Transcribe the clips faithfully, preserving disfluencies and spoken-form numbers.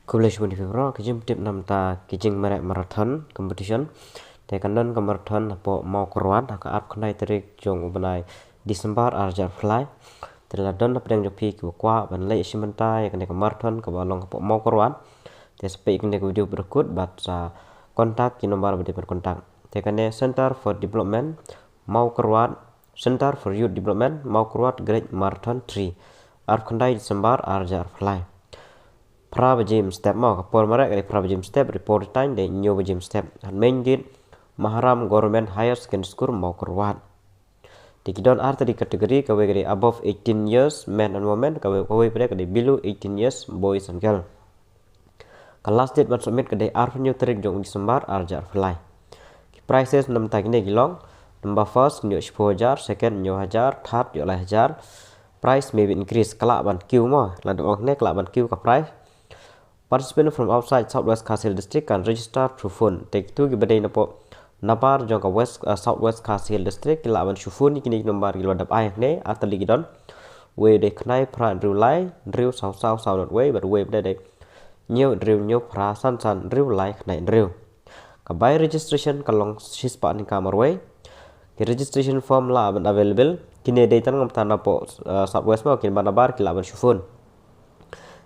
Khublei shibun ïa phi baroh, ka jingpyntip namar ka jingmareh marathon competition. Te kan don ka marathon hapoh Mawkyrwat ha ka arphew khyndai tarik jong u bnai December ar hajar arphew lai. Te lada don na pdeng jong phi kiba kwah ban leit shim bynta ïa kane ka marathon kaba long hapoh Mawkyrwat, te sa peit ïa kane ka video ba dang kut bad sa contact ïa ki number ba dei ban contact. Te kane Center for Development Mawkyrwat, Center for Youth Development Mawkyrwat Great Marathon three, arphew khyndai December ar hajar arphew lai. Phra baje mynstep mo, ka por mareh ka dei phra baje mynstep, bad ka por ri taiñ dei hynñiew baje mynstep. Ha main gate Maharam Government Higher Secondary School Mawkyrwat. Te ki don ar tylli ki category, kawei ka dei above eighteen years men and women, kawei, kawei pat ka dei below eighteen years boys and girl. Ka last date ban submit ka dei arphew hynñiew tarik jong December ar hajar arphew lai. Ki prizes namar kine ki long: number first ïoh shiphew hajar, second hynñiew hajar, third ïoh lai hajar. Prize may be increased, ka lah ban kiew mo, lada ong hangne ka lah ban kiew ka prize. Participant from outside South West Khasi Hills District can register through phone. Te kito kiba dei napoh nabar jong ka West, uh, South West Khasi Hills District ki lah ban shu phone ïa kine ki number kiba la dep ai hangne, ar tylli ki don. Wei dei khyndai phra hynriew lai hynriew saw saw saw dot wei, bad wei pat dei hynñiew hynriew hynñiew phra san san hynriew lai khyndai hynriew. Ka bai registration ka long shispah tyngka marwei. Ki registration form lah ban available. Kine dei tang namar napoh, uh, South West mo, kiba nabar ki lah ban shu phone.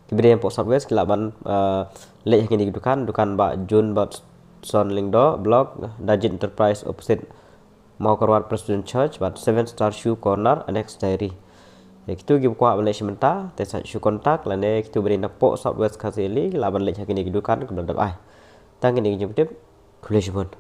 Kiba dei napoh South West ki lah ban, uh, leit ha kine ki dukan, dukan Bah John Batson Lyngdoh, Block, Dajit Enterprise opposite Mawkyrwat Presbyterian Church, bad Seven Star Shoe Corner, Annex Diary. Te kito kiba kwah ban leit shim bynta, te sa shu contact, lane kito ba dei napoh South West Khasi Hills, ki lah ban leit ha kine ki dukan kiba la dep ai. Tang kine ki jingpyntip, khublei shibun.